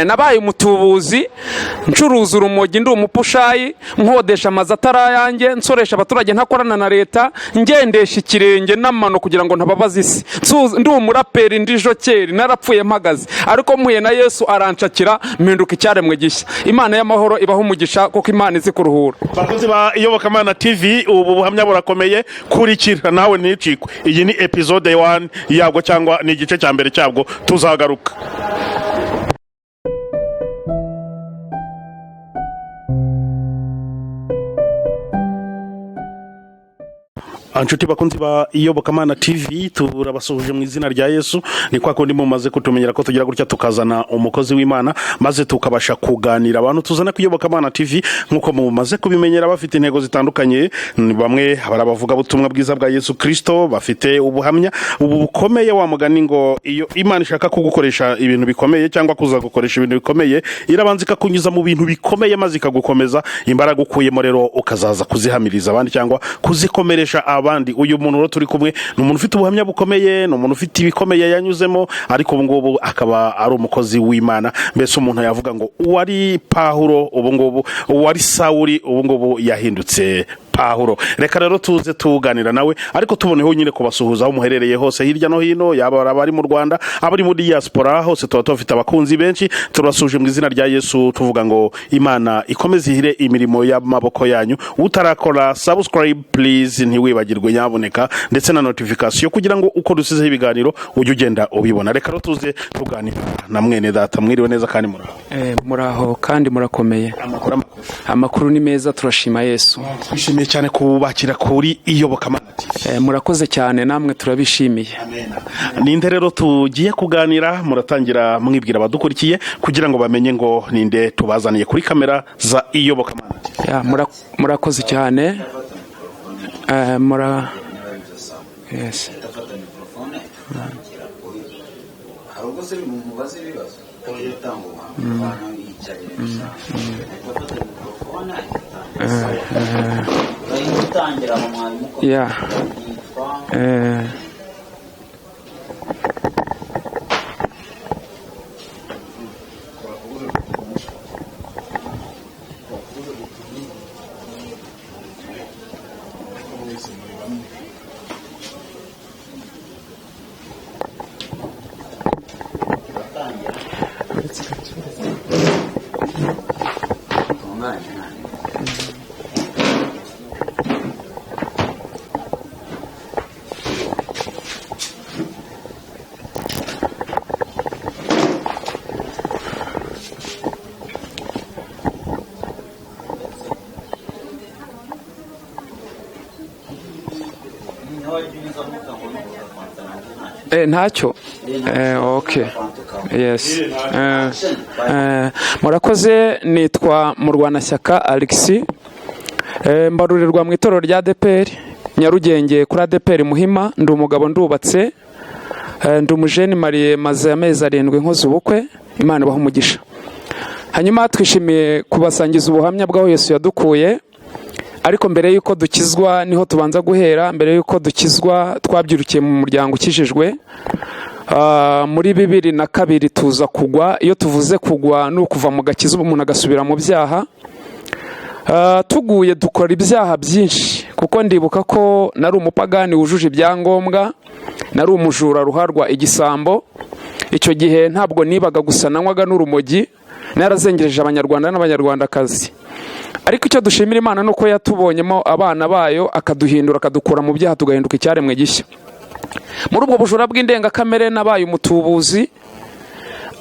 Nabaye umutubuzi, ncuruza urumogi, ndi umupushayi, nkodesha amazu atari ayanjye, nsoresha abaturage, ntakorana na leta, ngendesha ikirenge n'amano kugira ngo ntababaza isi. Ndi umuraperi, ndi jokeri, narapfuye mpagaze, ariko mpuye na Yesu aranshakira, mpinduka icyaremwe gishya. Imana y'amahoro ibaho umugisha, kuko Imana izi kuruhura. Bakunzi ba Iyobokamana TV, ubu buhamya burakomeye. Kurikira nawe, nticikwe. Iyi ni episode 1 yabwo, cyangwa ni igice cya mbere cyabwo. Tuzagaruka. Inshuti bakunzi ba Iyobokamana TV, turabasuhuje mu izina rya Yesu. Ni kwa kundi mumaze kutumenyera ko tugira gutya tukazana umukozi w'Imana, maze tukabasha kuganira. Abantu tuzana ku Iyobokamana TV, nk'uko mumaze kubimenyera, bafite intego zitandukanye. Ni bamwe bari abavugabutumwa bwiza bwa Yesu Kirisito, bafite ubuhamya ubu bukomeye. Wa mugani ngo iyo Imana ishaka kugukoresha ibintu bikomeye cyangwa kuza gukoresha ibintu bikomeye, irabanza ikakunyuza mu bintu bikomeye, maze ikagukomeza. Imbaraga ukuyemo rero ukazaza kuzihamiriza abandi cyangwa kuzikomeresha abandi. Uyu muntu rero turi kumwe ni umuntu ufite ubuhamya bukomeye, ni umuntu ufite ibikomeye yanyuzemo, ariko ubu ngubu akaba ari umukozi w'Imana. Mbese umuntu yavuga ngo uwari Pahuro ubu ngubu, uwari Sawuri ubu ngubu yahindutse Pahuro. Reka rero tuze tuganira nawe, ariko tuboneho nyine kubasuhuza aho muherereye hose hirya no hino, yaba abari mu Rwanda, abari muri diaspora, hose tuba tubafite abakunzi benshi. Turabasuhuje mu izina rya Yesu, tuvuga ngo Imana ikomeze ihire imirimo y'amaboko yanyu. Utarakora subscribe, please ntiwibagirwe nyaboneka, ndetse na notification, kugira ngo uko dusizeho ibiganiro ujye ugenda ubibona. Reka rero tuze tuganira na mwene data. Mwiriwe neza kandi muraho? Muraho kandi murakomeye? Amakuru, amakuru? Amakuru ni meza, turashima Yesu. Twishimiye cyane kubakira kuri Iyobokamana TV. Murakoze cyane, namwe turabishimiye. Ninde rero tugiye kuganira? Muratangira mwibwira abadukurikiye kugira ngo bamenye ngo ninde tubazaniye kuri kamera za Iyobokamana TV. Ya, murakoze cyane. Mura yes. Afata mikorofone, atangira. Hari ubwo se mubaza ibibazo, gutanga ubuhamya, hano yicaye gusa, afata mikorofone, atangira. Urahita utangira mu mwarimu ko yitwa Uratangira, tunganye nta. Niho wajya unyuzamo ukabona ugafata nanjye ntacyo. Ntacyo. Okay, yes. Murakoze. Nitwa Murwanashyaka Alexis. Mbarurirwa mu itorero rya ADEPR Nyarugenge, kuri ADEPR Muhima. Ndi umugabo, ndubatse. Ndi umujene marié, maze amezi 7 nkoze ubukwe. Imana ibaha umugisha. Hanyuma twishimiye kubasangiza ubuhamya bw'aho Yesu yadukuye. Ariko mbere y'uko dukizwa, niho tubanza guhera. Mbere y'uko dukizwa, twabyirukiye mu muryango ukijijwe. Muri 2002 tuza kugwa. Iyo tuvuze kugwa, ni ukuva mu gakiza, umuntu agasubira mu byaha. Tuguye dukora ibyaha byinshi, kuko ndibuka ko nari umupagani wujuje ibyangombwa, nari umujura ruharwa, igisambo. Icyo gihe ntabwo nibaga gusa, nanywaga n'urumogi, narazengereje Abanyarwanda n'Abanyarwandakazi. Ariko icyo dushimira Imana ni uko yatubonyemo abana bayo, akaduhindura, akadukura mu byaha, tugahinduka icyaremwe gishya. Muri ubwo bujura bw'indengakamere nabaye umutubuzi,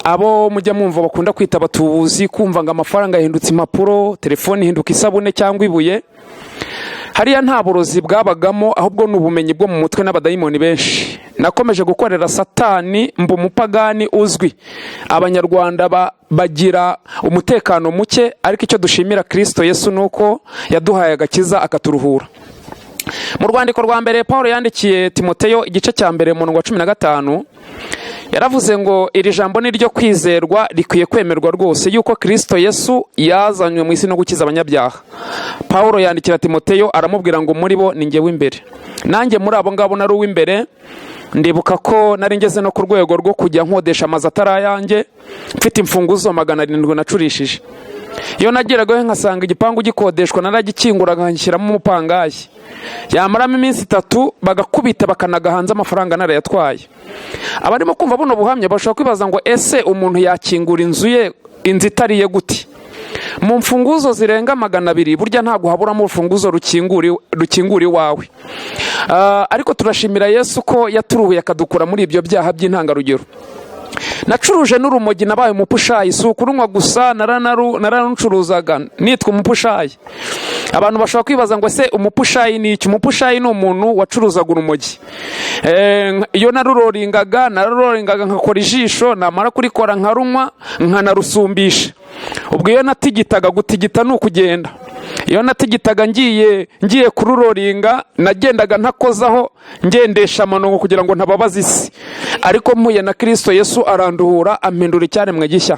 abo mujya mwumva bakunda kwita abatubuzi, kumva ngo amafaranga yahindutse impapuro, telefone ihinduka isabune cyangwa ibuye. Hariya nta burozi bwabagamo, ahubwo ni ubumenyi bwo mu mutwe n'abadayimoni benshi. Nakomeje gukorera Satani, mba umupagani uzwi. Abanyarwanda bagira umutekano muke, ariko icyo dushimira Kirisito Yesu ni uko yaduhaye agakiza, akaturuhura. Mu rwandiko rwa mbere Paul yandikiye Timoteyo, igice cya mbere, mu wa 15. Yaravuze ngo iri jambo ni ryo kwizerwa, rikwiye kwemerwa rwose, yuko Kirisito Yesu yazanywe mu isi no gukiza abanyabyaha. Pawulo yandikira Timoteyo aramubwira ngo muri bo ni njye w'imbere. Nanjye muri abo ngabo nari uw'imbere. Ndibuka ko nari ngeze no ku rwego rwo kujya nkodesha amazu atari ayanjye, mfite imfunguzo 700 nacurishije. Iyo nageragayo nkasanga igipangu gikodeshwa, naragikingura nkagishyiramo umupangayi, yamaramo iminsi 3 bagakubita bakanaga hanze, amafaranga narayatwaye. Abarimo kumva buno buhamya bashobora kwibaza ngo ese umuntu yakingura inzu ye, inzu itari iye gute? Mu mfunguzo zirenga 200 burya ntabwo haburamo urufunguzo rukingura iwawe. Ariko turashimira Yesu ko yaturuhuye akadukura muri ibyo byaha by'intangarugero. Nacuruje n'urumogi, nabaye umupushayi, si ukurunywa gusa, nararucuruzaga nitwa umupushayi. Abantu bashobora kwibaza ngo ese umupushayi ni iki? Umupushayi ni umuntu wacuruzaga urumogi. Iyo naruroringaga nkakora ijisho, namara kurikora nkarunywa nkanarusumbisha. Ubwo iyo natigitaga, gutigita ni ukugenda, iyo natigitaga ngiye kururoringa, nagendaga ntakozaho, ngendesha amanongo kugira ngo ntababaza isi. Ariko mpuye na Kristo Yesu aranduhura, ampindura icyaremwe gishya.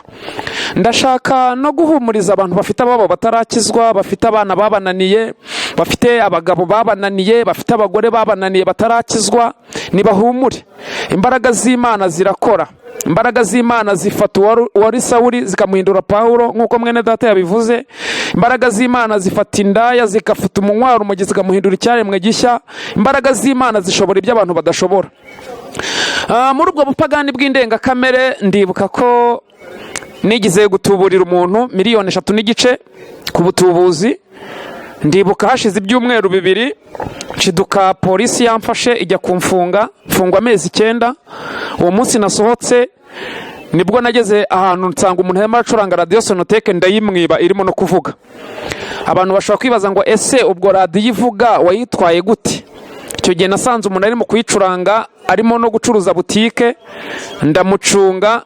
Ndashaka no guhumuriza abantu bafite ababo batarakizwa, bafite abana babananiye, bafite abagabo babananiye, bafite abagore babananiye batarakizwa, nibahumure. Imbaraga z'Imana zirakora. Imbaraga z'Imana zifata uwari Sawuli zikamuhindura Pawulo, nk'uko mwene data yabivuze. Imbaraga z'Imana zifata indaya zigafata umunywaro umugi zikamuhindura icyaremwe gishya. Imbaraga z'Imana zishobora ibyo abantu badashobora. Muri ubwo bupagani bw'indengakamere, ndibuka ko nigize gutuburira umuntu 3.5 miliyoni ku butubuzi. Ndibuka hashize ibyumweru 2 nshiduka polisi yamfashe ijya kumfunga, mfungwa amezi 9. Uwo munsi nasohotse nibwo nageze ahantu nsanga umuntu arimo aracuranga radiyo Sonoteke, ndayimwiba irimo no kuvuga. Abantu bashobora kwibaza ngo ese ubwo radiyo ivuga wayitwaye gute? Icyo gihe nasanze umuntu arimo kuyicuranga, arimo no gucuruza butike, ndamucunga,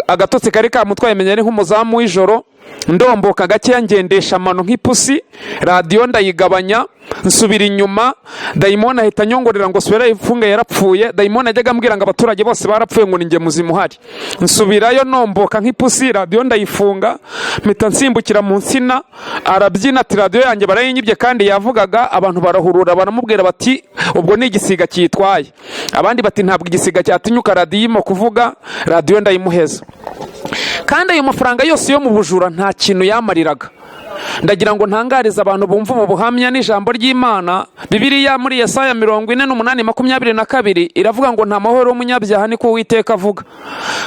agatotsi kari kamutwaye, menya ari nk'umuzamu w'ijoro. Ndomboka gakeya ngendesha amano nk'ipusi, radiyo ndayigabanya, nsubira inyuma. Dayimoni ahita anyongorera ngo subira ifunga yarapfuye. Dayimoni ajyaga ambwira ngo abaturage bose barapfuye, ngo ninjye muzima uhari. Nsubirayo nomboka nk'ipusi, radiyo ndayifunga, mpita nsimbukira mu nsina, arabyina ati radiyo yanjye barayinyibye kandi yavugaga. Abantu barahurura baramubwira bati ubwo ni igisiga cyitwaye, abandi bati ntabwo igisiga cyatinyuka radiyo irimo kuvuga. Radiyo ndayimuheza. Kandi ayo mafaranga yose yo mu bujura nta kintu yamariraga. Ndagira ngo ntangarize abantu bumva ubu buhamya n'ijambo ry'Imana. Bibiliya muri Yesaya 48:22 iravuga ngo nta mahoro y'umunyabyaha, niko Uwiteka avuga.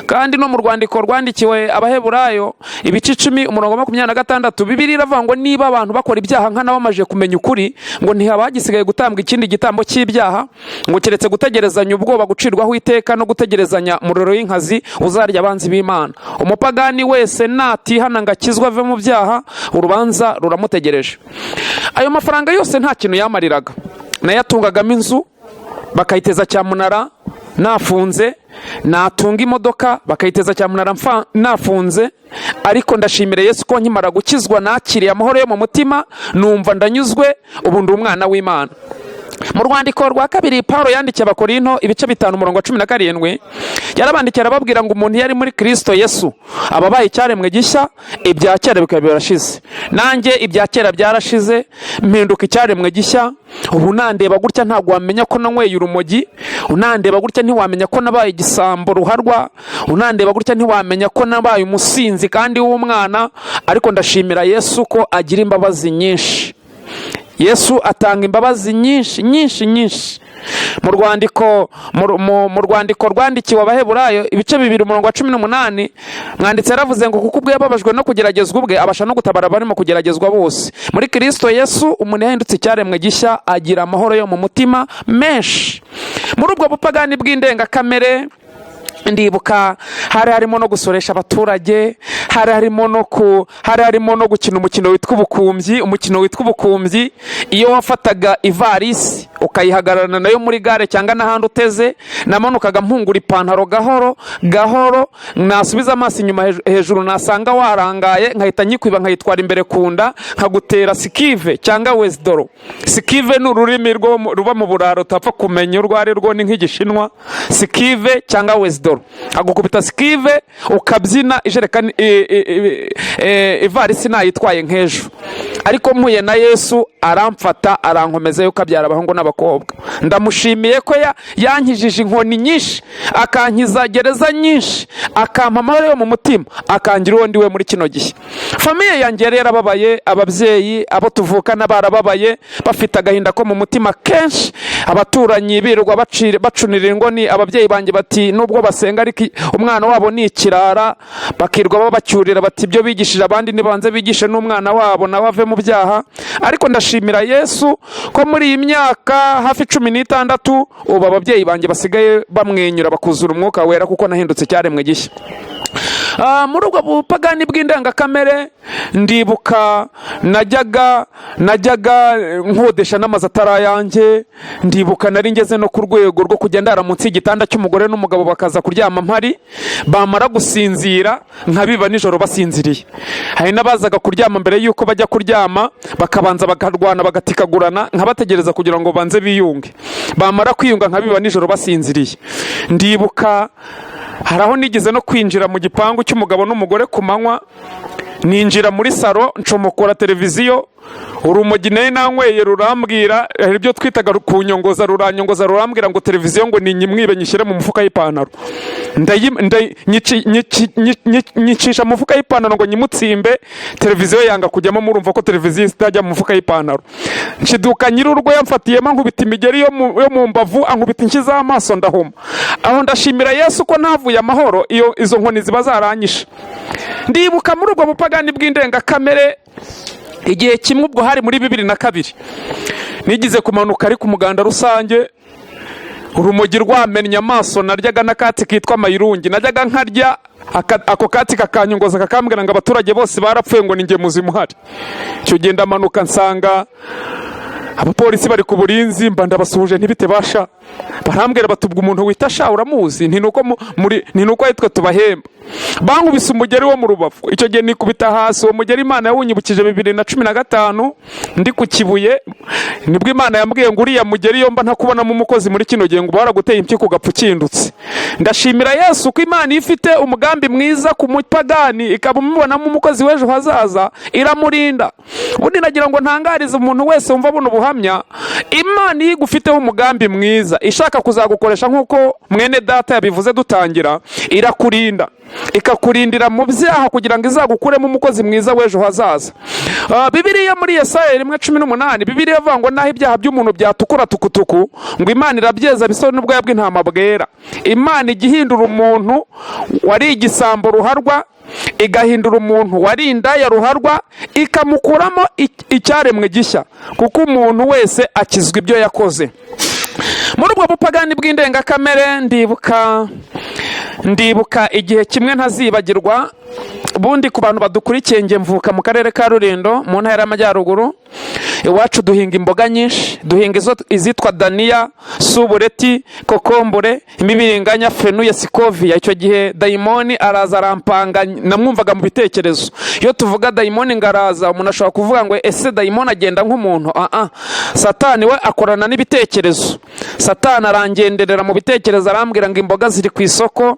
Kandi no mu rwandiko rwandikiwe Abaheburayo ibice 10 umurongo 26, Bibiliya iravuga ngo niba abantu bakora ibyaha nkana bamaze kumenya ukuri, ngo ntihaba hagisigaye gutambwa ikindi gitambo cy'ibyaha, ngo keretse gutegerezanya ubwoba gucirwaho iteka no gutegerezanya umuriro w'inkazi uzarya abanzi b'Imana. Umupagani wese natihana ngo akizwe ave mu byaha, urubanza ruramutegereje. Ayo mafaranga yose nta kintu yamariraga, nayatungagamo inzu bakayiteza cyamunara nafunze, natunga imodoka bakayiteza cyamunara nafunze. Ariko ndashimira Yesu ko nkimara gukizwa nakiriye amahoro yo mu mutima, numva ndanyuzwe, ubu ndi umwana w'Imana. Mu rwandiko rwa kabiri Paulo yandikiye Abakorinto ibice 5 umurongo wa 17, yarabandikiye arababwira ngo umuntu iyo ari muri Kristo Yesu aba abaye icyaremwe gishya, ibya kera bikaba birashize. Nanjye ibya kera byarashize, mpinduka icyaremwe gishya. Ubu nandeba gutya ntabwo wamenya ko nanyweye urumogi, unandeba gutya ntiwamenya ko nabaye igisambo ruharwa, unandeba gutya ntiwamenya ko nabaye umusinzi kandi w'umwana. Ariko ndashimira Yesu ko agira imbabazi nyinshi. Yesu atanga imbabazi nyinshi nyinshi nyinshi. Mu rwandiko mu rwandiko rwandikiwe Abaheburayo ibice 2 umurongo wa 18, mwanditsi yaravuze ngo kuko ubwo yababajwe no kugeragezwa ubwe, abasha no gutabara abarimo kugeragezwa bose. Muri Kristo Yesu umuntu yahindutse icyaremwe gishya, agira amahoro yo mu mutima menshi. Muri ubwo bupagani bw'indengakamere, ndibuka hari harimo no gusoresha abaturage, Hari harimo no ku hari harimo no gukina umukino witwa ubukumbyi. Umukino witwa ubukumbyi, iyo wafataga ivarisi ukayihagararana nayo muri gare cyangwa n'ahandi uteze, namanukaga mpungura ipantaro gahoro gahoro, nasubiza amaso inyuma hejuru nasanga warangaye, nkahita nyikwiba, nkayitwara imbere ku nda, nkagutera sikive cyangwa wezidoro. Sikive ni ururimi ruba mu buraro utapfa kumenya urwo ari rwo, ni nk'igishinwa. Sikive cyangwa wezidoro, agukubita sikive ukabyina ijerekani, ivarisi nayitwaye nk'ejo. Ariko mpuye na Yesu, aramfata, arankomeza yuko abyara abahungu n'abakobwa. Ndamushimiye ko yankijije inkoni nyinshi, akankiza gereza nyinshi, akampa amahoro yo mu mutima, akangira uwo ndi we muri kino gihe. Famille yanjye yari yarababaye, ababyeyi, abo tuvukana barababaye, bafite agahinda ko mu mutima kenshi, abaturanyi birirwa bacunira ingoni ababyeyi banjye, bati nubwo basenga ariko umwana wabo ni ikirara. Bakirwa babacyurira bati ibyo bigishije abandi nibanze bigishe n'umwana wabo, nawe ave mu byaha. Ariko ndashimira Yesu ko muri iyi myaka hafi 16 ubu ababyeyi banjye basigaye bamwenyura, bakuzura Umwuka Wera, kuko nahindutse icyaremwe gishya. Muri ubwo bupagani bw'indengakamere, ndibuka najyaga nkodesha n'amazu atari ayanjye. Ndibuka nari ngeze no ku rwego rwo kujya ndara munsi y'igitanda cy'umugore n'umugabo, bakaza kuryama mpari, bamara gusinzira nkabiba nijoro basinziriye. Hari n'abazaga kuryama, mbere y'uko bajya kuryama bakabanza bakarwana, bagatikagurana, nkabategereza kugira ngo banze biyunge, bamara kwiyunga nkabiba nijoro basinziriye. Ndibuka hari aho nigeze no kwinjira mu gipangu cy'umugabo n'umugore ku manywa, ninjira muri salo, ncomokora televiziyo. Urumogi nari nanyweye rurambwira, hari ibyo twitaga kunyongoza, ruranyongoza, rurambwira ngo televiziyo ngo ninyimwibe, nyishyire mu mufuka y'ipantaro. Nyicisha mu mufuka y'ipantaro ngo nyimutsimbe, televiziyo yanga kujyamo. Murumva ko televiziyo itajya mu mufuka y'ipantaro. Nshiduka nyir'urugo yamfatiyemo, ankubita imigeri yo mu mbavu, ankubita inshyi z'amaso, ndahuma aho. Ndashimira Yesu ko ntavuye amahoro, iyo izo nkoni ziba zaranyishe. Ndibuka muri ubwo bupagani bw'indengakamere, igihe kimwe, ubwo hari muri 2002, nigize kumanuka ari ku muganda rusange, urumogi rwamennye amaso. Naryaga n'akatsi kitwa mayirungi, najyaga nkarya ako katsi kakanyongoza, kakambwira ngo abaturage bose barapfuye, ngo ni njye muzima uhari. Icyo gihe ndamanuka, nsanga abapolisi bari ku burinzi, mba ndabasuhuje, ntibite basha. Barambwira bati ubwo umuntu wita sha uramuzi? Nti nuko muri, ni nuko ari twe tubahemba. Bankubise umugeri wo mu rubavu, icyo gihe nikubita hasi. Uwo mugeri Imana yawunyibukije 2015 ndi ku Kibuye, nibwo Imana yambwiye ngo uriya mugeri iyo mba ntakubonamo umukozi muri kino gihe, ngo uba waraguteye impyiko ugapfa ukindutse. Ndashimira Yesu ko Imana iyo ifite umugambi mwiza ku mupagani, ikaba umubonamo umukozi w'ejo hazaza, iramurinda. Ubundi nagira ngo ntangarize umuntu wese wumva buno buhamya: Imana iyo igufiteho umugambi mwiza, ishaka kuzagukoresha nk'uko mwene data yabivuze dutangira, irakurinda, ikakurindira mu byaha kugira ngo izagukuremo umukozi mwiza w'ejo hazaza. Bibiliya muri Yesaya 1:18, Bibiliya ivuga ngo naho ibyaha by'umuntu byatukura tukutuku, ngo Imana irabyeza bisa n'ubwoya bw'intama bwera. Imana ijya ihindura umuntu wari igisambo ruharwa, igahindura umuntu wari indaya ruharwa, ikamukuramo icyaremwe gishya, kuko umuntu wese akizwa ibyo yakoze. Muri ubwo bupagani bw'indengakamere, ndibuka igihe kimwe ntazibagirwa. Ubundi ku bantu badukurikiye, njye mvuka mu karere ka Rulindo, mu ntara y'Amajyaruguru. Iwacu duhinga imboga nyinshi, duhinga izitwa daniya, subureti, kokombure, imibiringanya, fenuye, sikoviya. Icyo gihe dayimoni araza arampanga, namwumvaga mu bitekerezo. Iyo tuvuga dayimoni ngo araza, umuntu ashobora kuvuga ngo ese dayimoni agenda nk'umuntu? Ah, Satani we akorana n'ibitekerezo. Satani arangenderera mu bitekerezo, arambwira ngo imboga ziri ku isoko.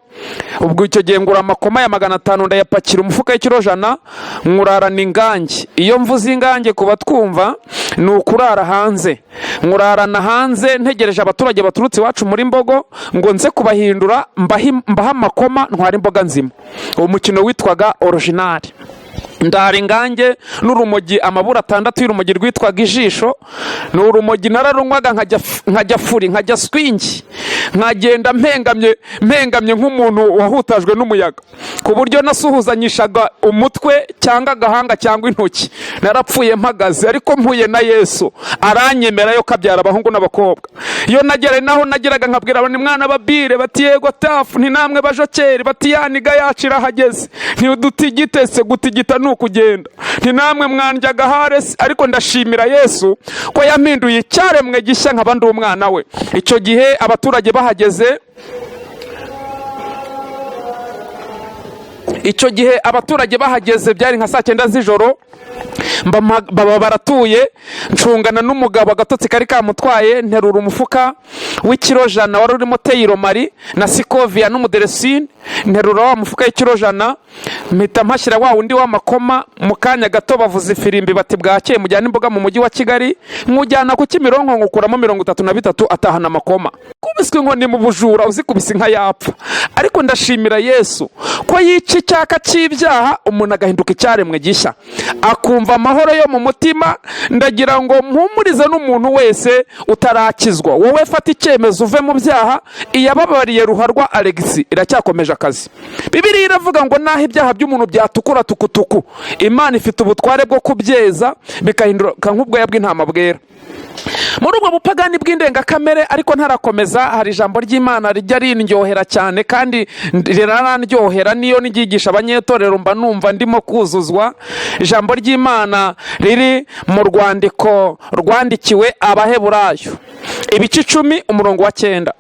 Ubwo icyo gihe ngura amakoma ya 500, ndayapakira umufuka w'ikiro 100, nkurarana ingange. Iyo mvuze ingange, ku batwumva, ni ukurara hanze. Nkurarana hanze ntegereje abaturage baturutse iwacu muri Mbogo ngo nze kubahindura, mbahe amakoma, ntware imboga nzima. Uwo mukino witwaga original. Ndara ingange n'urumogi, amabura 6 y'urumogi rwitwaga ijisho. Ni urumogi nararunywaga nkajya furi, nkajya swingi, nkagenda mpengamye mpengamye nk'umuntu wahutajwe n'umuyaga, ku buryo nasuhuzanyishaga umutwe cyangwa agahanga cyangwa intoki. Narapfuye mpagaze, ariko mpuye na Yesu aranyemera yo kabyara abahungu n'abakobwa. Iyo nagera naho nageraga nkabwira abantu: "Mwana babire," bati: "Yego tafu." "Nti namwe bajokeri?" Bati: "Yaniga yacu irahageze." "Ntidutigite se?" "Gutigita ni ukugenda." "Nti namwe mwandyaga hare se?" Ariko ndashimira Yesu ko yampinduye icyaremwe gishya, nkaba ndi umwana we. Icyo gihe abaturage bahageze, icyo gihe abaturage bahageze byari nka saa 9 z'ijoro, baba baratuye. Ncungana n'umugabo, agatotsi kari kamutwaye. Nterura umufuka w'ikiro 100 wari urimo teyiromari na sikoviya n'umuderesine. Nterura wa mufuka w'ikiro 100, mpita mpashyira wa wundi w'amakoma. Mu kanya gato bavuza ifirimbi bati: "Bwakeye, mujyane imboga mu mujyi wa Kigali." Nkujyana ku Kimironko, nkukuramo 33, atahana amakoma. Kubiswe inkoni mu bujura, uzikubise inka yapfa. Ariko ndashimira Yesu ko yica icyaka cy'ibyaha, umuntu agahinduka icyaremwe gishya, akumva amahoro yo mu mutima. Ndagira ngo mpumurize n'umuntu wese utarakizwa: wowe fata icyemezo uve mu byaha. Iyababariye ruharwa Alex iracyakomeje akazi. Bibiliya iravuga ngo naho ibyaha by'umuntu byatukura tukutuku, Imana ifite ubutware bwo kubyeza bikahinduka nk'ubwoya bw'intama bwera. Muri ubwo bupagani bw'indengakamere, ariko ntarakomeza, hari ijambo ry'Imana rijya rindyohera cyane kandi rirarandyohera, niyo niryigisha abanyetorero mba numva ndimo kuzuzwa. Ijambo ry'Imana riri mu rwandiko rwandikiwe Abaheburayo, ibice 10, umurongo wa 9.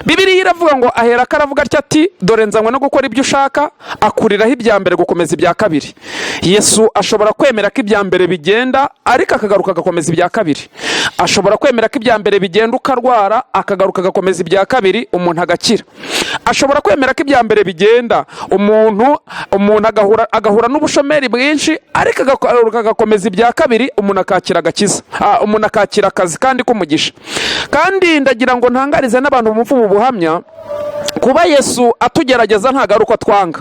Bibiliya iravuga ngo ahera ko aravuga atya ati: "Dore nzanywe no gukora ibyo ushaka." Akuriraho ibya mbere gukomeza ibya kabiri. Yesu ashobora kwemera ko ibya mbere bigenda, ariko akagaruka agakomeza ibya kabiri. Ashobora kwemera ko ibya mbere bigenda ukarwara, akagaruka agakomeza ibya kabiri, umuntu agakira. Ashobora kwemera ko ibya mbere bigenda, umuntu agahura n'ubushomeri bwinshi, ariko akagaruka agakomeza ibya kabiri, umuntu akakira agakiza, umuntu akakira akazi kandi k'umugisha. Kandi ndagira ngo ntangarize n'abantu bumva ubu buhamya: kuba Yesu atugerageza ntabwo ari uko atwanga.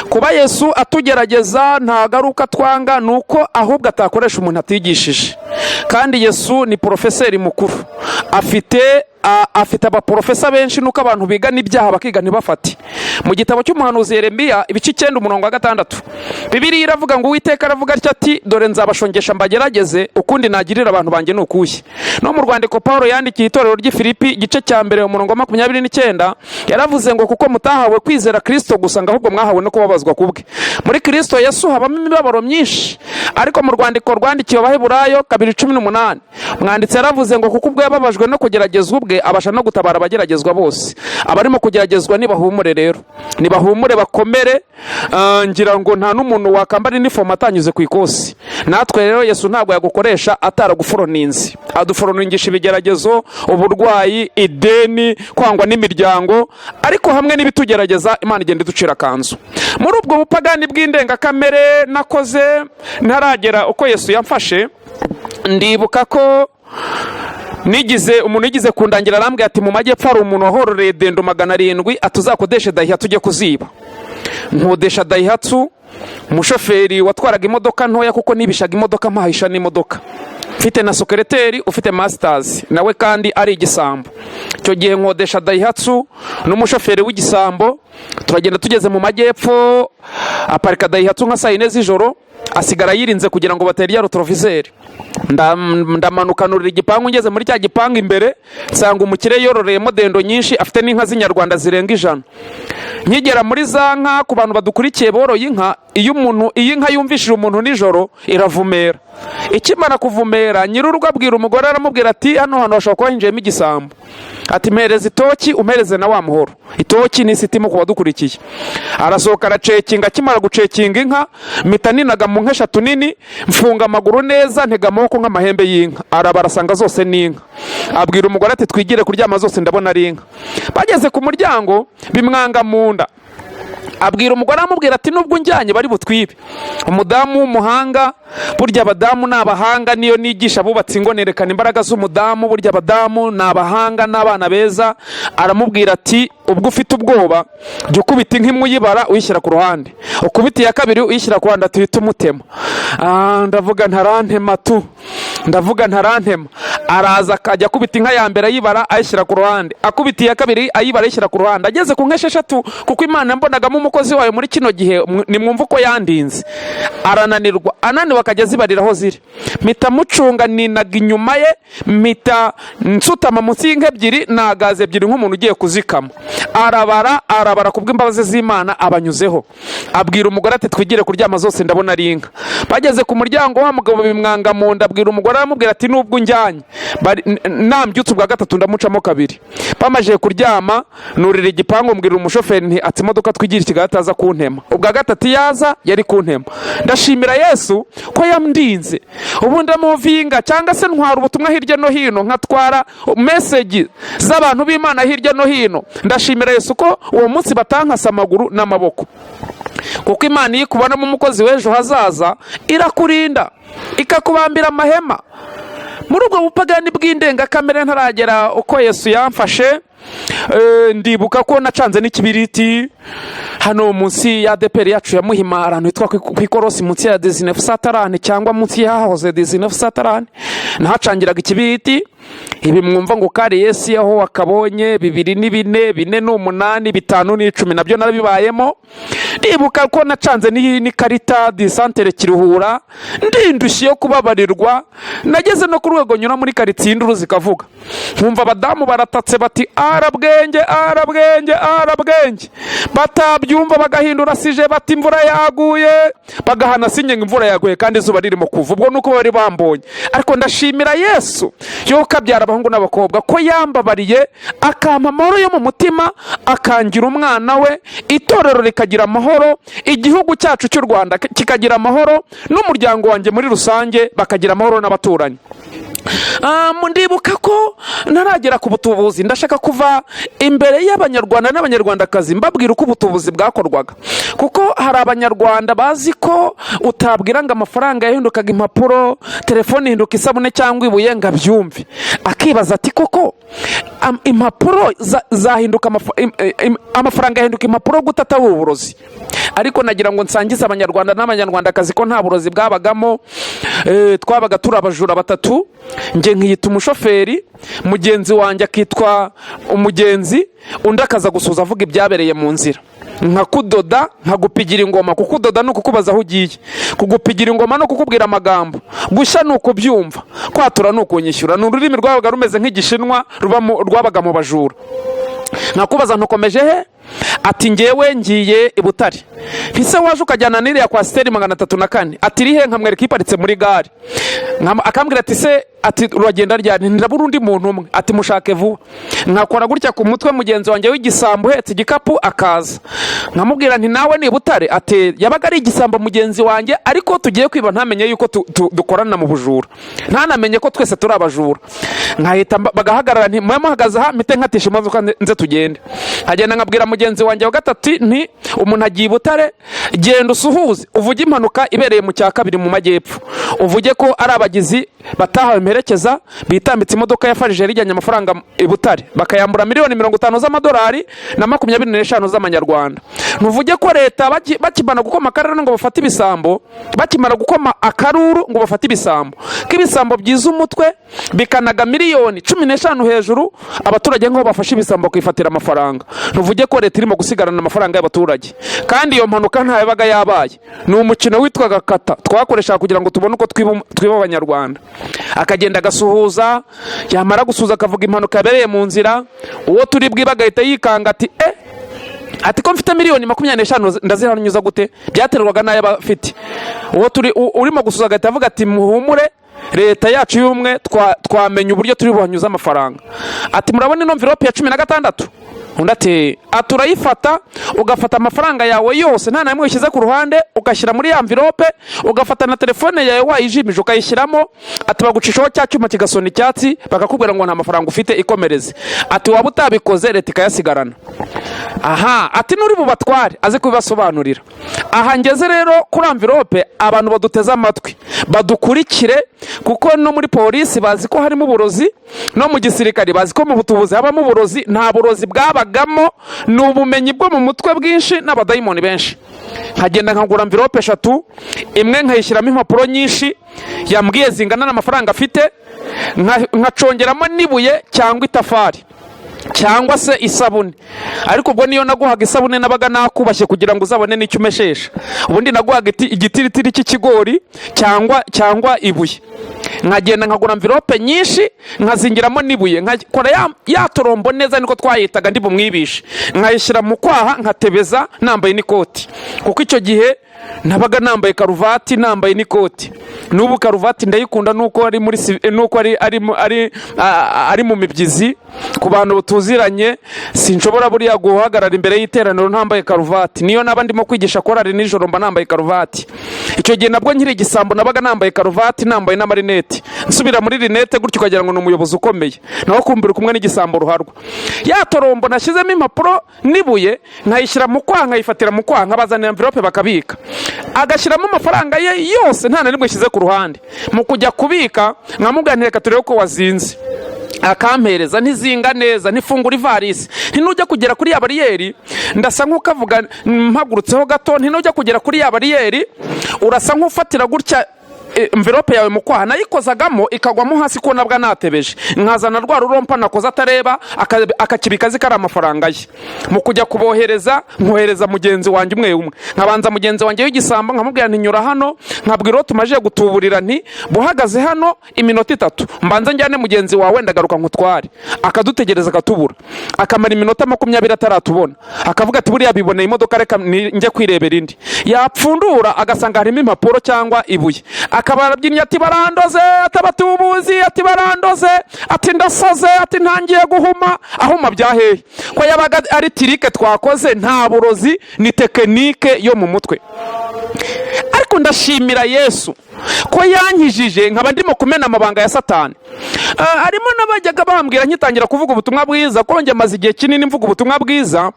Kuba Yesu atugerageza ntabwo ari uko atwanga, ni uko ahubwo atakoresha umuntu atigishije. Kandi Yesu ni porofeseri mukuru, afite abaporofesa benshi, nuko abantu biga n'ibyaha bakiga ntibafate. Mu gitabo cy'umuhanuzi Yeremiya, ibice 9, umurongo wa 6, Bibiliya iravuga ngo Uwiteka aravuga atya ati: "Dore nzabashongesha mbagerageze, ukundi nagirira abantu banjye ni ukuhe?" No mu rwandiko Paul yandikiye itorero ry'i Filipi, igice cya 1, umurongo wa 29, yaravuze ngo: "Kuko mutahawe kwizera Kristo gusa, ngo ahubwo mwahawe no kubabazwa kubwe." Muri Kristo Yesu habamo imibabaro myinshi. Ariko mu rwandiko rwandikiwe Abaheburayo 2:18, umwanditsi yaravuze ngo: "Kuko ubwo yababajwe no kugeragezwa ubwe, abasha no gutabara abageragezwa bose." Abarimo kugeragezwa nibahumure rero, nibahumure bakomere. Ngira ngo nta n'umuntu wakambara inifomu atanyuze ku ikosi. Natwe rero Yesu ntabwo yagukoresha ataraguforoninze. Aduforoningisha ibigeragezo, uburwayi, ideni, kwangwa n'imiryango, ariko hamwe n'ibitugerageza Imana igenda iducira akanzu. Muri ubwo bupagani bw'indengakamere nakoze ntaragera uko Yesu yamfashe, ndibuka ko nigize umuntu yigize kundangira, arambwira ati: "Mu majyepfo hari umuntu wahororeye dendo 700, atuzakodeshe dayihatsu ujye kuziba." Nkodesha dayihatsu, umushoferi watwaraga imodoka ntoya, kuko nibishaga imodoka mpahisha n'imodoka, mfite na sokereteri ufite masitazi nawe kandi ari igisambo. Icyo gihe nkodesha dayihatsu n'umushoferi w'igisambo, turagenda. Tugeze mu majyepfo aparika dayihatsu nka saa 4 z'ijoro, asigara yirinze kugira ngo batera ya rotorovizeri. Ndamanuka nurira igipangu. Ngeze muri cya gipangu imbere, nsanga umukire yororeyemo dendo nyinshi, afite n'inka z'inyarwanda zirenga 100. Nkigera muri za nka, ku bantu badukurikiye boroye inka, iyo inka yumvishije umuntu nijoro iravumera. Ikimara kuvumera, nyir'urugo abwira umugore, aramubwira ati: "Hano hantu hashobora kuba hinjiyemo igisambo." Ati: "Mpereze itoki, umpereze na wa muhoro." Itoki ni isitimu ku badukurikiye. Arasohoka aracekinga. Akimara gucekinga inka, mpita ninaga mu nka eshatu nini, mfunga amaguru neza, ntega amaboko nk'amahembe y'inka. Araba arasanga zose ni inka. Abwira umugore ati: "Twigire kuryama, zose ndabona ari inka." Bageze ku muryango bimwanga mu nda. Abwira umugore, aramubwira ati: "Nubwo unjyanye bari butwibe." Umudamu w'umuhanga, burya abadamu ni abahanga. Niyo nigisha abubatse ingo nerekana imbaraga z'umudamu. Burya abadamu ni abahanga n'abana beza. Aramubwira ati: "Ubwo ufite ubwoba, jya ukubita inka imwe uyibara, uyishyira ku ruhande, ukubita iya kabiri uyishyira ku ruhande." Ati: "Uhite umutema." Ah, ndavuga ntarantema tu, ndavuga ntarantema. Araza akajya akubita inka ya mbere ayibara, ayishyira ku ruhande, akubita iya kabiri ayibara, ayishyira ku ruhande. Ageze ku nka 6, kuko Imana mbonagamo umukozi wayo muri kino gihe, nimwumva uko yandinze. Arananirwa, ananiwe akajya azibarira aho ziri. Mpita mucunga, ninaga inyuma ye, mpita nsutama munsi y'inka ebyiri, nagaza ebyiri nk'umuntu ugiye kuzikama. Arabara, arabara, kubw'imbabazi z'Imana abanyuzeho. Abwira umugore ati: "Twigire kuryama, zose ndabona ari inka." Bageze ku muryango, wa mugabo bimwanga mu nda. Abwira umugore, aramubwira ati: "Nubwo unjyanye, nambyutse ubwa gatatu ndamucamo kabiri." Bamajije kuryama, nurira igipangu, mbwira umushoferi nti: "Ati imodoka twigire i Kigali ataza kuntema." Ubwa gatatu yaza yari kuntema. Ndashimira Yesu ko yamndinze. Ubu ndamuvinga cyangwa se ntwara ubutumwa hirya no hino, nkatwara message z'abantu b'Imana hirya no hino. Ndashimira Yesu ko uwo munsi batankase amaguru n'amaboko, kuko Imana iyo ikubonamo umukozi w'ejo hazaza irakurinda, ikakubambira amahema. Muri ubwo bupagani bw'indengakamere, ntaragera uko Yesu yamfashe, ndibuka ko nacanze n'ikibiriti hano munsi ya ADEPR yacu ya Muhima, ahantu hitwa ku ikorosi, munsi ya 1930 cyangwa munsi y'ahahoze 1930, nahacangiraga ikibiriti. Ibi mwumva ngo kari Yesu aho wakabonye, bibiri ni bine, bine ni umunani, bitanu ni 10, nabyo narabibayemo. Ndibuka ko nacanze n'ikarita di santere Kiruhura, ndindushye yo kubabarirwa. Nageze no ku rwego nyura muri karitsiye induru zikavuga, nkumva abadamu baratatse bati: "Arabwenge, arabwenge, arabwenge!" Batabyumva bagahindura sujet bati: "Imvura yaguye." Bagahana sinye ngo imvura yaguye kandi izuba ririmo kuva. Ubwo nuko bari bambonye. Ariko ndashimira Yesu yo kabyara abahungu n'abakobwa ko yambabariye, akampa amahoro yo mu mutima, akangira umwana we, itorero rikagira amahoro, igihugu cyacu cy'u Rwanda kikagira amahoro, n'umuryango wanjye muri rusange bakagira amahoro n'abaturanyi. Ndibuka ko ntaragera ku butubuzi, ndashaka kuva imbere y'Abanyarwanda n'Abanyarwandakazi mbabwira uko ubutubuzi bwakorwaga, kuko hari Abanyarwanda bazi ko utabwira ngo amafaranga yahindukaga impapuro, telefone ihinduka isabune cyangwa ibuye ngo abyumve. Akibaza ati: "Koko impapuro zahinduka amafaranga yahinduka impapuro gute atari uburozi?" Ariko nagira ngo nsangize Abanyarwanda n'Abanyarwandakazi ko nta burozi bwabagamo. Twabaga turi abajura batatu, njye nkiyita umushoferi, mugenzi wanjye akitwa umugenzi, undi akaza gusuhuza avuga ibyabereye mu nzira. Nkakudoda, nkagupigira ingoma. Kukudoda ni ukukubaza aho ugiye, kugupigira ingoma ni ukukubwira amagambo, gushya ni ukubyumva, kwatura ni ukunyishyura. Ni ururimi rwabaga rumeze nk'Igishinwa rwabaga mu bajura. Nkakubaza ntukomeje he? Ati: "Ngewe ngiye i Butare." Ntise waje ukajyana n'iriya Coaster 304? Ati: "Irihe?" Nkamwereka iparitse muri gare. Akambwira ati: "Se," ati, "uragenda ryari?" "Ndabura undi muntu umwe." Ati: "Mushake vuba." Nkakora gutya ku mutwe, mugenzi wanjye w'igisambo uhetse igikapu akaza. Nkamubwira nti: "Nawe ni Butare?" Ati yabaga ari igisambo mugenzi wanjye, ariko tugiye kwiba ntamenye yuko dukorana mu bujura, ntanamenye ko twese turi abajura. Nkahita bagahagarara, nti: "Mube muhagaze aha, mpite nkatisha imodoka nze tugende." Nkagenda nkabwira mugenzi wanjye wa gatatu nti: "Umuntu agiye i Butare, genda usuhuze, uvuge impanuka ibereye mu cya kabiri mu majyepfo, uvuge ko ari abagizi batahawe imperekeza bitambitse imodoka ya farije ijyanye amafaranga i Butare, bakayambura miliyoni 50 z'amadolari na 25 z'amanyarwanda. Ntuvuge ko leta bakimara gukoma akaruru ngo bafate ibisambo, bakimara gukoma akaruru ngo bafate ibisambo, ko ibisambo byiza umutwe bikanaga miliyoni 15 hejuru abaturage nk'aho bafashe ibisambo bakifatira amafaranga. Ntuvuge ko leta irimo gusigarana amafaranga y'abaturage." Kandi iyo mpanuka nta yabaga yabaye, ni umukino witwaga kata twakoreshaga kugira ngo tubone uko twiba Abanyarwanda. Akagenda agasuhuza, yamara gusuhuza akavuga impanuka yabereye mu nzira. Uwo turi bwiba agahita yikanga ati: "Eh," ati, "ko mfite miliyoni 25 ndazihanyuza gute?" Byaterwaga n'ayo aba afite. Uwo turi urimo gusuhuza agahita avuga ati: "Muhumure, leta yacu y'ubumwe twamenye uburyo turi buhanyuze amafaranga." Ati: "Murabona ino mvirope ya 16?" Undi ati: "Urayifata, ugafata amafaranga yawe yose nta namwe wishyize ku ruhande, ugashyira muri ya mvirope, ugafata na telefone yawe wayijimije ukayishyiramo." Ati: "Bagucishaho cya cyuma kigasona icyatsi, bakakubwira ngo nta mafaranga ufite, ikomereze." Ati: "Waba utabikoze leta ikayasigarana." Aha ati nuri bubatware aze kubibasobanurira. Aha ngeze rero kuri enveloppe, abantu baduteze amatwi badukurikire, kuko no muri polisi bazi ko harimo uburozi, no mu gisirikare bazi ko mu butubuzi habamo uburozi. Nta burozi bwabagamo, ni ubumenyi bwo mu mutwe bwinshi n'abadayimoni benshi. Nkagenda nkagura enveloppe eshatu, imwe nkayishyiramo impapuro nyinshi yambwiye zingana n'amafaranga afite, nkacongeramo n'ibuye cyangwa itafari cyangwa se isabune. Ariko ubwo niyo naguhaga isabune nabaga nakubashye kugira ngo uzabone n'icyo umeshesha. Ubundi naguhaga igitiritiri cy'ikigori cyangwa ibuye. Nkagenda nkagura enveloppe nyinshi, nkazingiramo n'ibuye, nkakora ya torombo neza, niko twayitaga, ndi bumwibishe, nkayishyira mu kwaha, nkatebeza nambaye n'ikoti, kuko icyo gihe nabaga nambaye karuvati, nambaye n'ikoti. N'ubu karuvati ndayikunda, nuko ari muri nuko ari mu mibyizi. Ku bantu tuziranye, sinshobora buriya guhagarara imbere y'iteraniro ntambaye karuvati. Niyo naba ndimo kwigisha korari nijoro, mba nambaye karuvati. Icyo gihe nabwo nkiri igisambo nabaga nambaye karuvati, nambaye n'amarineti, nsubira muri rinete gutyo ukagira ngo ni umuyobozi ukomeye, naho kumbira kumwe n'igisambo ruharwa. Ya torombo nashyizemo impapuro n'ibuye, nkayishyira mu kwaha, nkayifatira mu kwaha, nkabazanira enveloppe bakabika, agashyiramo amafaranga ye yose, nta na rimwe ashyize ku ruhande. Mu kujya kubika nkamubwira nti: "Reka turebe ko wazinze." Akampereza, ntizinga neza, ntifungura ivarisi. Ntinujya kugera kuri ya bariyeri, ndasa nk'ukavuga mpagurutseho gato, ntinujya kugera kuri ya bariyeri, urasa nk'ufatira gutya enveloppe yawe mu kwaha. Nayikozagamo ikagwamo hasi ko nabwa natebeje, nkazana rwa rurompa nakoze atareba, akakibika azi ko ari amafaranga ye. Mu kujya kubohereza, nkohereza mugenzi wanjye umwe umwe, nkabanza mugenzi wanjye w'igisambo, nkamubwira nti: "Nyura hano." Nkabwira uwo tumaze gutuburira nti: "Buhagaze hano iminota 3, mbanze njyane mugenzi wawe, ndagaruka nkutware." Akadutegereza akatubura, akamara iminota 20 ataratubona, akavuga ati: "Buriya biboneye imodoka, reka njye kwirebera indi." Yapfundura agasanga harimo impapuro cyangwa ibuye, akaba arabyinnye ati: "Barandoze," ati "abatubuzi," ati "barandoze," ati "ndasaze," ati "ntangiye guhuma." Ahuma bya hehe ko yabaga ari trick twakoze? Nta burozi, ni technique yo mu mutwe. Ariko ndashimira Yesu ko yankijije, nkaba ndimo kumena amabanga ya Satani. Harimo n'abajyaga bambwira nkitangira kuvuga ubutumwa bwiza, ko njye maze igihe kinini mvuga ubutumwa bwiza,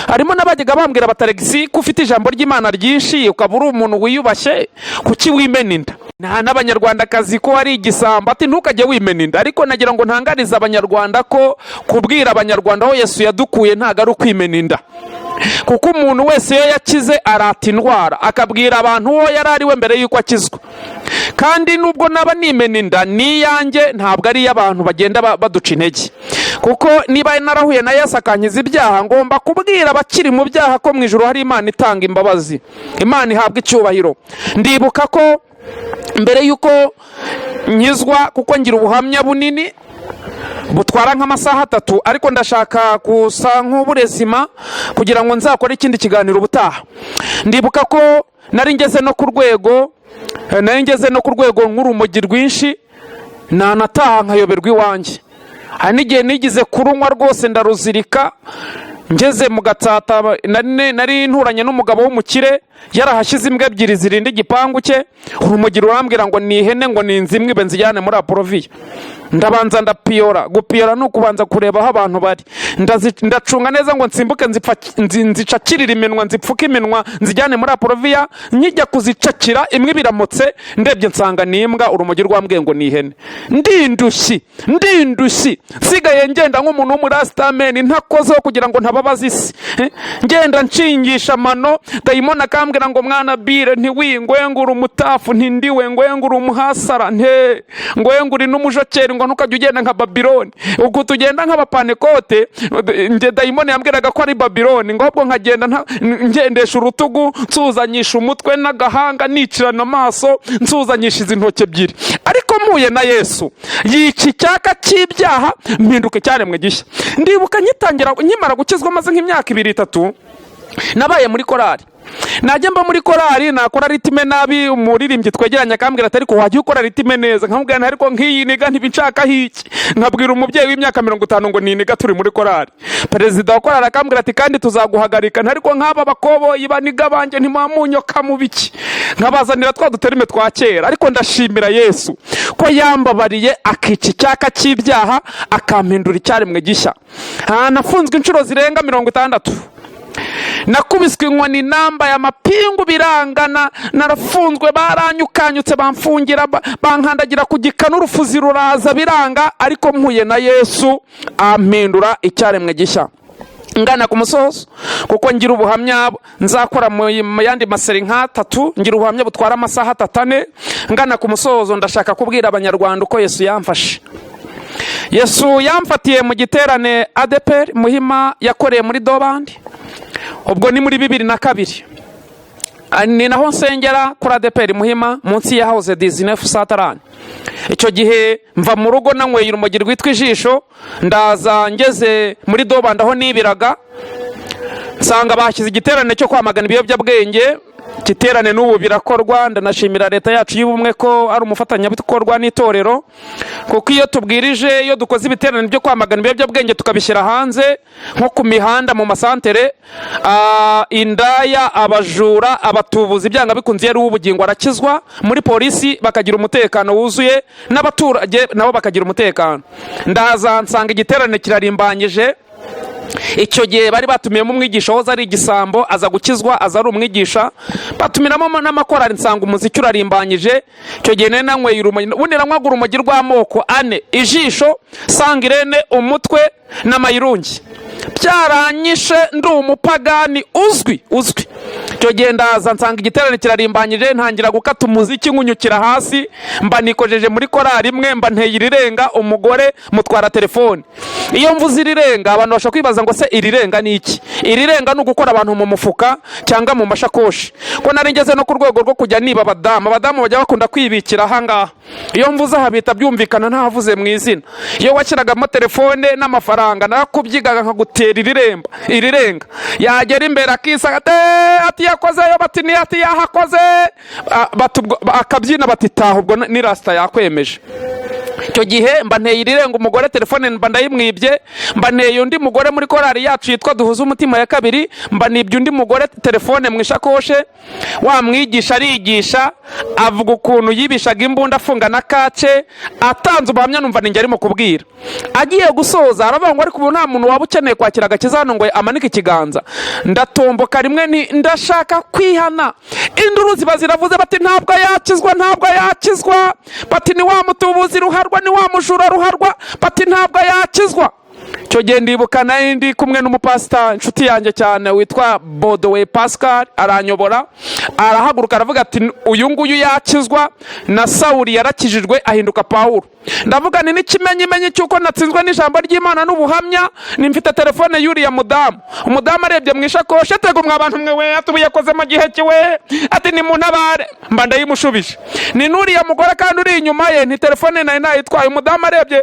harimo n'abajyaga bambwira bati: "Alegisi, ko ufite ijambo ry'Imana ryinshi, ukaba uri umuntu wiyubashye, kuki wimena inda?" Nta n'abanyarwandakazi ko ari igisambo, ati: "Ntukajye wimena inda." Ariko nagira ngo ntangarize Abanyarwanda ko kubwira Abanyarwanda aho Yesu yadukuye ntabwo ari ukwimena inda, kuko umuntu wese iyo yakize arata indwara, akabwira abantu uwo yari ari we mbere y'uko akizwa. Kandi nubwo naba nimena inda, ni iyanjye, ntabwo ari iy'abantu bagenda baduca intege, kuko niba narahuye na Yesu akankiza ibyaha, ngomba kubwira abakiri mu byaha ko mu ijuru hari Imana itanga imbabazi. Imana ihabwa icyubahiro. Ndibuka ko mbere y'uko nkizwa, kuko ngira ubuhamya bunini butwara nk'amasaha 3, ariko ndashaka gusa nk'uburezima kugira ngo nzakore ikindi kiganiro ubutaha. Ndibuka ko nari ngeze no ku rwego nk'urumogi rwinshi, nanataha nkayoberwa iwanjye. Hari n'igihe nigize kurunywa rwose ndaruzirika, ngeze mu Gatsata nari nturanye n'umugabo w'umukire, yarahashyize imbwa ebyiri zirinda igipangu cye. Urumogi rurambwira ngo ni ihene, ngo ni inzu imwe ibe nzijyane muri aporoviya. Ndabanza ndapiyora. Gupiyora ni ukubanza kureba aho abantu bari. Ndacunga neza ngo nsimbuke, nzicakirire iminwa, nzipfuke iminwa, nzijyane muri aporoviya. Nkijya kuzicakira, imwe biramutse, ndebye nsanga ni imbwa. Urumogi rwambwiye ngo ni ihene. Ndindushyi, ndindushyi, nsigaye ngenda nk'umuntu w'umurasitameni, ntakozeho kugira ngo ntababaza isi. Ngenda nshingisha amano. Dayimoni akambwira ngo: "Mwana bire, ntiwingwengure umutafu, ntindiwe ngwengure umuhasara, nte ngwengure n'umujokeri, ngo ntukajya ugenda nka Babiloni, uku tugenda nk'abapanekote." Njye dayimoni yambwiraga ko ari Babiloni, ngo ahubwo nkagenda ngendesha urutugu, nsuzanyisha umutwe n'agahanga, nicirana amaso, nsuzanyisha izi ntoki ebyiri. Ariko mpuye na Yesu, yica icyaka cy'ibyaha, mpinduka icyaremwe gishya. Ndibuka ngitangira, nkimara gukizwa, maze nk'imyaka 2, 3, nabaye muri korari. Najya mba muri korari, nakora rythme nabi, umuririmbyi twegeranye akambwira ati: "Ariko wajya ukora rythme neza." Nkamubwira nti: "Ariko nk'iyi niga ntibinshakaho iki?" Nkabwira umubyeyi w'imyaka 50 ngo niniga turi muri korari. Perezida wa korari akambwira ati: "Kandi tuzaguhagarika." Ariko nk'aba bakoboyi baniga banjye, ntimuhamunyoka mu biki? Nkabazanira twa duterime twa kera. Ariko ndashimira Yesu ko yambabariye, akica icyaka cy'ibyaha, akampindura icyaremwe gishya. Nafunzwe inshuro zirenga 60. Nakubiswe inkoni, nambaye amapingu birangana, narafunzwe, baranyukanyutse, bamfungira, bankandagira ku gikanu, urufuzi ruraza biranga, ariko mpuye na Yesu ampindura icyaremwe gishya. Ngana ku musozo, kuko ngira ubuhamya nzakora mu yandi maseri nk'atatu, ngira ubuhamya butwara amasaha 3, 4. Ngana ku musozo, ndashaka kubwira Abanyarwanda uko Yesu yamfashe. Yesu yamfatiye mu giterane ADEPR Muhima yakoreye muri Dobandi, ubwo ni muri 2002. Ni naho nsengera kuri ADEPR Muhima, munsi ya house 1930. Icyo gihe mva mu rugo nanyweye urumogi rwitwa ijisho, ndaza ngeze muri Dobandi aho nibiraga, nsanga bashyize igiterane cyo kwamagana ibiyobyabwenge. Igiterane n'ubu birakorwa. Ndanashimira Leta yacu y'ubumwe ko ari umufatanyabikorwa n'itorero, kuko iyo tubwirije, iyo dukoze ibiterane byo kwamagana ibiyobyabwenge, tukabishyira hanze nko ku mihanda, mu masantere, indaya, abajura, abatubuzi, byanga bikunze iyo ari uw'ubugingo arakizwa, muri polisi bakagira umutekano wuzuye, n'abaturage nabo bakagira umutekano. Ndaza nsanga igiterane kirarimbanyije. Icyo gihe bari batumiyemo umwigisha wahoze ari igisambo, aza gukizwa, aza ari umwigisha, batumiramo n'amakorari, nsanga umuziki urarimbanyije. Icyo gihe nari nanyweye urumogi, ubundi nanywaga urumogi rw'amoko ane: ijisho, sangirene, umutwe n'amayirungi. Byaranyishe, ndi umupagani uzwi uzwi. Icyo gihe ndaza nsanga igiterane kirarimbanyije, ntangira gukata umuziki nkunyukira hasi, mba nikojeje muri korari imwe, mba nteye irirenga umugore, mutwara telefone. Iyo mvuze irirenga, abantu bashobora kwibaza ngo: "Se irirenga ni iki?" Irirenga ni ugukora abantu mu mufuka cyangwa mu mashakoshi, ko nari ngeze no ku rwego rwo kujya niba abadamu. Abadamu bajya bakunda kwibikira ahangaha. Iyo mvuze aha bihita byumvikana, ntahavuze mu izina. Iyo washyiragamo telefone n'amafaranga, narakubyigaga nkagutera iriremba, irirenga. Yagera imbere akisanga ati yakozeyo, bati ni ati yahakoze. Bati akabyina, bati taha, ubwo ni rasita yakwemeje. Icyo gihe mba nteye irirenga umugore, telefone mba ndayimwibye, mba nteye undi mugore muri korari yacu yitwa Duhuze Umutima ya kabiri, mba nibye undi mugore telefone mu ishakoshe. Wa mwigisha arigisha, avuga ukuntu yibishaga imbunda, afunga na kace, atanze ubuhamya, numva ninjye arimo kubwira. Agiye gusoza aravuga ngo: "Ariko ubu nta muntu waba ukeneye kwakira agakiza hano ngo amanike ikiganza?" Ndatomboka rimwe, ni ndashaka kwihana. Induru ziba ziravuze, bati: "Ntabwo yakizwa, ntabwo yakizwa." Bati: "Ni wa mutubuzi ruharwa, ni wa mujura ruharwa." Bati: "Ntabwo yakizwa." Icyo gihe ndibuka nari ndi kumwe n'umupasita, inshuti yanjye cyane, witwa Bodowe Pascal, aranyobora, arahaguruka, aravuga ati: "Uyu nguyu yakizwa, na Sawuli yarakijijwe ahinduka Pawulo." Ndavuga ni n'ikimenyimenyi cy'uko natsinzwe n'ijambo ry'Imana n'ubuhamya, ni mfite telefone y'uriya mudamu. Umudamu arebye mu ishakoshi, atega mwa bantu mwe we, ati: "Ubu yakoze mu gihe kiwe," ati: "Ni muntabare." Mba ndayimushubije, ni n'uriya mugore kandi uri inyuma ye, ni telefone nari nayitwaye. Umudamu arebye,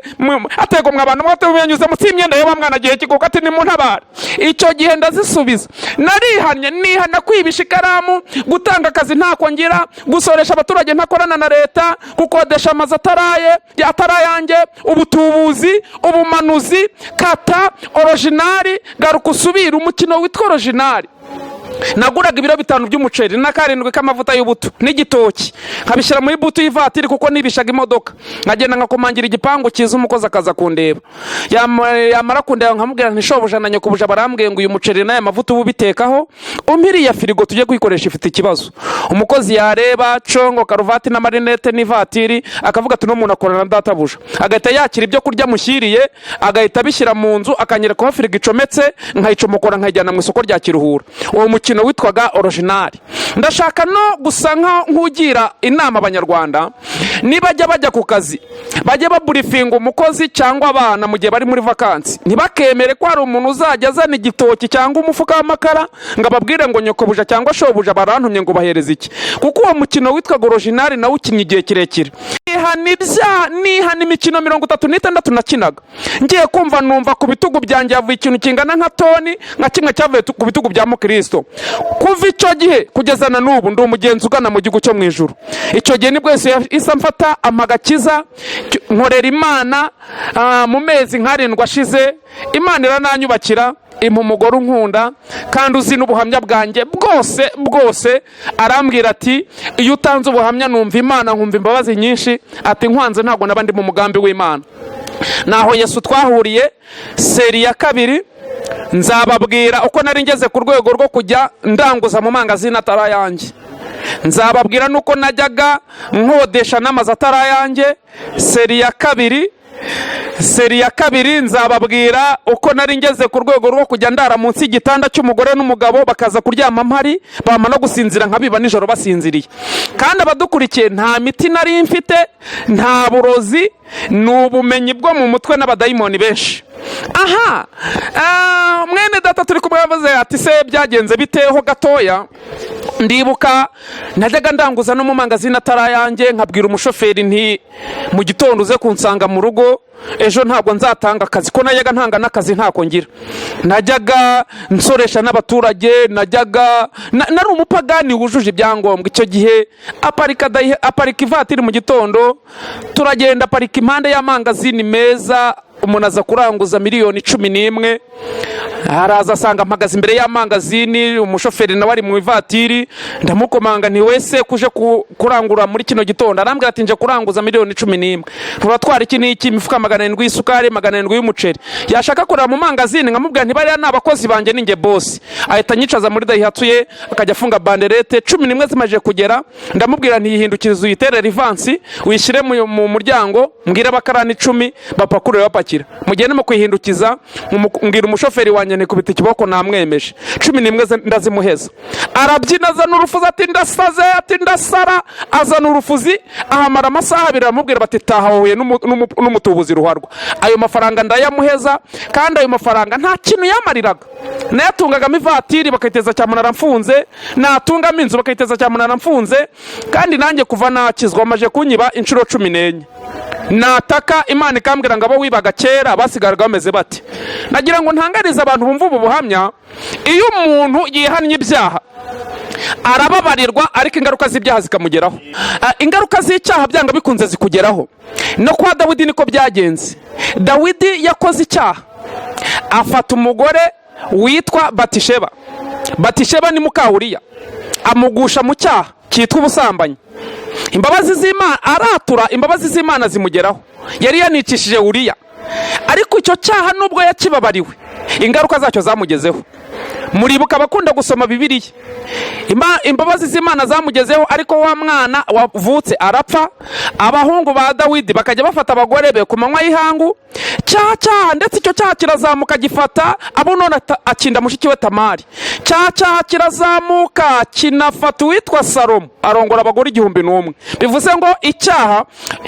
atega mwa bantu mwe, ati: "Yanyuze munsi y'imyenda y'wa mwana gihe kiguka," ati: "Ni muntabare." Icyo gihe ndazisubiza, narihannye, nihana kwibisha ikaramu, gutanga akazi ntako ngira, gusoresha abaturage ntakorana na leta, gukodesha amazu ataraye atari ayanjye, ubutubuzi, ubumanuzi, kata original, garuka usubire, umukino witwa original. Naguraga ibiro 5 by'umuceri na karindwi k'amavuta y'ubuto n'igitoki, nkabishyira muri boot y'ivatiri, kuko nibishaga imodoka, nkagenda nkakomangira igipangu cyiza, umukozi akaza kundeba. Yamara kundeba nkamubwira nti: "Shobuja na nyokubuja barambwiye ngo uyu muceri n'aya mavuta uba ubitekaho, umpe iriya firigo tujye kuyikoresha, ifite ikibazo." Umukozi yareba congo, karuvati n'amarinete n'ivatiri, akavuga ati: "Uno muntu akorana na databuja." Agahita yakira ibyo kurya mushyiriye, agahita abishyira mu nzu, akanyereka aho firigo icometse, nkayicomokora, nkayijyana mu isoko rya Kiruhura. Uwo mukino witwaga original. Ndashaka no gusa nk'ugira inama Abanyarwanda: nibajya bajya ku kazi, bajye baburifinga umukozi cyangwa abana mu gihe bari muri vakansi, ntibakemere ko hari umuntu uzajya azana igitoki cyangwa umufuka w'amakara ngo ababwire ngo nyokobuja cyangwa shobuja barantumye ngo bahereze iki, kuko uwo mukino witwaga original nawe ukinnye igihe kirekire. Nihana ibyaha, nihana imikino 36 nakinaga. Ngiye kumva numva ku bitugu byanjye havuye ikintu kingana nka toni, nka kimwe cyavuye ku bitugu bya mukristo. Kuva icyo gihe kugeza na n'ubu ndi umugenzi ugana mu gihugu cyo mu ijuru. Icyo gihe nibwo Yesu yahise amfata, ampa agakiza, nkorera Imana mu mezi nk'arindwi ashize, Imana irananyubakira, impa umugore unkunda kandi uzi n'ubuhamya bwanjye bwose bwose. Arambwira ati: "Iyo utanze ubuhamya numva Imana, nkumva imbabazi nyinshi." Ati: "Nkwanze ntabwo naba ndi mu mugambi w'Imana." Naho Yesu twahuriye seri ya kabiri. Nzababwira uko nari ngeze ku rwego rwo kujya ndanguza mu mangazini atari ayanjye. Nzababwira n'uko najyaga nkodesha n'amazu atari ayanjye. Série ya kabiri, nzababwira uko nari ngeze ku rwego rwo kujya ndara munsi y'igitanda cy'umugore n'umugabo, bakaza kuryama mpari, bamara no gusinzira nkabiba nijoro basinziriye. Kandi abadukurikiye, nta miti nari mfite, nta burozi, ni ubumenyi bwo mu mutwe n'abadayimoni benshi. Aha mwene data turi kumwe yavuze ati: "Se byagenze biteho gatoya?" Ndibuka najyaga ndanguza no mu mangazini atari ayanjye, nkabwira umushoferi nti: "Mu gitondo uze kunsanga mu rugo, ejo ntabwo nzatanga akazi." Ko najyaga ntanga n'akazi ntako ngira. Najyaga nsoresha n'abaturage, najyaga nari umupagani wujuje ibyangombwa. Icyo gihe aparika ivatiri mu gitondo, turagenda, aparika impande y'amangazini meza. Umuntu aza kuranguza miliyoni 11, araza asanga mpagaze imbere y'amangazini, umushoferi nawe ari mu ivatiri. Ndamukomanga nti: "Wese kuje kurangura muri kino gitondo?" Arambwira ati: "Nje kuranguza miliyoni 11." "Turatwara iki n'iki?" Imifuka 700 y'isukari, 700 y'umuceri. Yashaka kureba mu mangazini, nkamubwira nti: "Bariya ni abakozi banjye, ni njye boss." Ahita anyicaza muri Daihatsu ye, akajya afunga banderette. 11 zimaze kugera, ndamubwira nti: "Yihindukirize, uyitere reverse, uyishyire mu muryango, mbwire abakarani 10 bapakurure bapakira." Mugende mu kuyihindukiza, mbwira umushoferi wanjye nikubita ikiboko, namwemeje. 11 ndazimuheza, arabyina, azana urufuzi, ati: "Ndasaze," ati: "Ndasara." Azana urufuzi, ahamara amasaha 2. Aramubwira bati: "Taha, wahuye n'umutubuzi ruharwa." Ayo mafaranga ndayamuheza, kandi ayo mafaranga nta kintu yamariraga. Nayatungagamo ivatiri bakayiteza cyamunara mfunze, natungamo inzu bakayiteza cyamunara mfunze. Kandi nanjye kuva nakizwa bamaze kunyiba inshuro 14. Nataka Imana ikambwira ngo: "Abo wibaga kera basigaraga bameze bate?" Nagira ngo ntangarize abantu bumva ubu buhamya: iyo umuntu yihannye ibyaha arababarirwa, ariko ingaruka z'ibyaha zikamugeraho. Ingaruka z'icyaha byanga bikunze zikugeraho. No kwa Dawidi niko byagenze. Dawidi yakoze icyaha, afata umugore witwa Batisheba. Batisheba ni muka Uriya, amugusha mu cyaha cyitwa ubusambanyi. Imbabazi z'Imana, aratura, imbabazi z'Imana zimugeraho. Yari yanicishije Uriya, ariko icyo cyaha nubwo yakibabariwe, ingaruka zacyo zamugezeho. Muribuka abakunda gusoma Bibiliya, imbabazi z'Imana zamugezeho, ariko wa mwana wavutse arapfa. Abahungu ba Dawidi bakajya bafata abagore be ku manywa y'ihangu. Cya cyaha, ndetse icyo cyaha kirazamuka gifata Abunoni, akinda mushiki we Tamari. Cya cyaha kirazamuka kinafata uwitwa Salomo, arongora abagore 1001. Bivuze ngo icyaha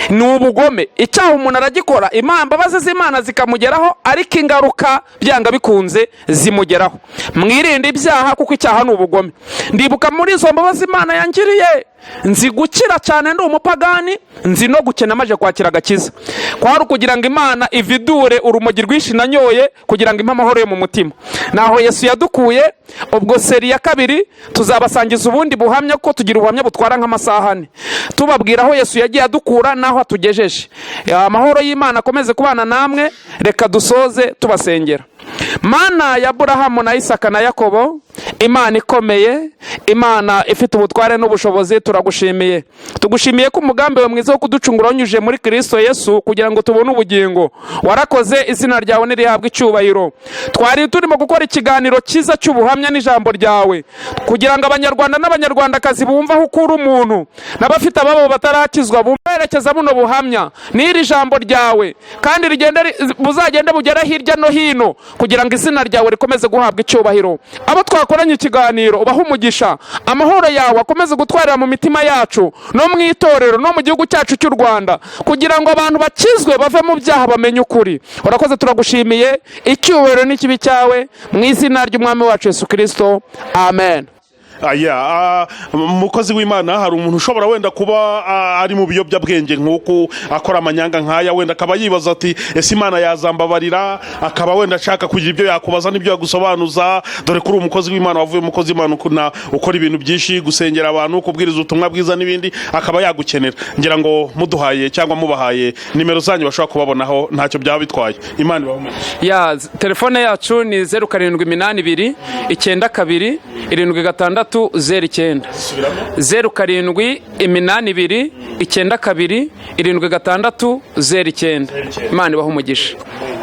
ni ubugome. Icyaha umuntu aragikora, imbabazi z'Imana zikamugeraho, ariko ingaruka byanga bikunze zimugeraho. Mwirinde ibyaha, kuko icyaha ni ubugome. Ndibuka muri izo mbabazi Imana yangiriye, nzi gukira cyane ndi umupagani, nzi no gukena maje kwakira agakiza. Kwari ukugira ngo Imana ividure urumogi rwinshi nanyoye, kugira ngo impe amahoro yo mu mutima. Naho Yesu yadukuye. Ubwo série ya kabiri tuzabasangiza ubundi buhamya, ko tugira ubuhamya butwara nk'amasaha 4, tubabwira aho Yesu yagiye adukura n'aho atugejeje. Amahoro y'Imana akomeze kubana namwe. Reka dusoze tubasengera. Mana ya Burahamu na Isaka na Yakobo, Imana ikomeye, Imana ifite ubutware n'ubushobozi, turagushimiye. Tugushimiye ko umugambi wawe mwiza wo kuducungura wanyujije muri Kirisito Yesu kugira ngo tubone ubugingo. Warakoze, izina ryawe nirihabwe icyubahiro. Twari turimo gukora ikiganiro cyiza cy'ubuhamya n'ijambo ryawe, kugira ngo Abanyarwanda n'Abanyarwandakazi bumve aho ukura umuntu, n'abafite ababo batarakizwa berekeza buno buhamya n'iri jambo ryawe, kandi rigende buzagende bugere hirya no hino, kugira ngo izina ryawe rikomeze guhabwa icyubahiro. Abo twakoranye ikiganiro ubahe umugisha. Amahoro yawe akomeze gutwarira mu mitima yacu, no mu itorero, no mu gihugu cyacu cy'u Rwanda, kugira ngo abantu bakizwe, bave mu byaha, bamenye ukuri. Urakoze, turagushimiye. Icyubahiro n'ikibi cyawe, mu izina ry'Umwami wacu Yesu Kirisito, amen. Aya, mukozi w'Imana, hari umuntu ushobora wenda kuba ari mu biyobyabwenge nk'uku, akora amanyanga nk'aya, wenda akaba yibaza ati: "Ese Imana yazambabarira?" Akaba wenda ashaka kugira ibyo yakubaza n'ibyo yagusobanuza, dore ko uri umukozi w'Imana, wavuye umukozi w'Imana ukora ibintu byinshi, gusengera abantu, kubwiriza ubutumwa bwiza n'ibindi, akaba yagukenera. Ngira ngo muduhaye cyangwa mubahaye nimero zanyu bashobora kubabonaho, ntacyo byaba bitwaye. Imana ibahe umugisha. Ya, telefone yacu ni 0782927609. 0782 92 76 09. Imana ibahe umugisha.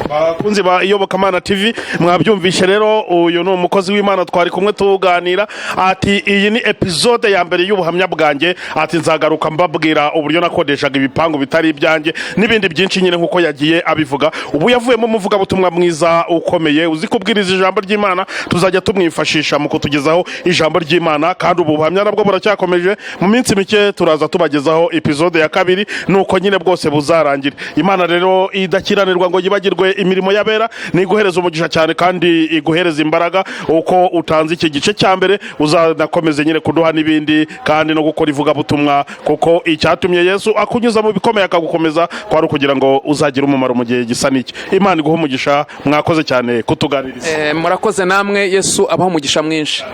Bakunzi ba Iyobokamana TV, mwabyumvishe rero, uyu ni umukozi w'Imana twari kumwe tuganira. Ati iyi ni episode ya mbere y'ubuhamya bwanjye. Ati nzagaruka mbabwira uburyo nakodeshaga ibipangu bitari ibyanjye n'ibindi byinshi nyine nk'uko yagiye abivuga. Ubu yavuyemo umuvugabutumwa mwiza ukomeye, uzi kubwiriza ijambo ry'Imana. Tuzajya tumwifashisha mu kutugezaho ijambo ry'Imana, kandi ubu buhamya nabwo buracyakomeje. Mu minsi mike turaza tubagezaho episode ya kabiri, nuko nyine bwose buzarangira. Imana rero idakiranirwa ngo yibagirwe imirimo y'abera ni iguhereza umugisha cyane kandi iguhereza imbaraga. Uko utanze iki gice cya mbere, uzanakomeze nyine kuduha n'ibindi kandi no gukora ivugabutumwa, kuko icyatumye Yesu akunyuza mu bikomeye akagukomeza kwari ukugira ngo uzagire umumaro mu gihe gisa n'iki. Imana iguhe umugisha, mwakoze cyane kutuganiriza. Murakoze namwe, Yesu abaho umugisha mwinshi.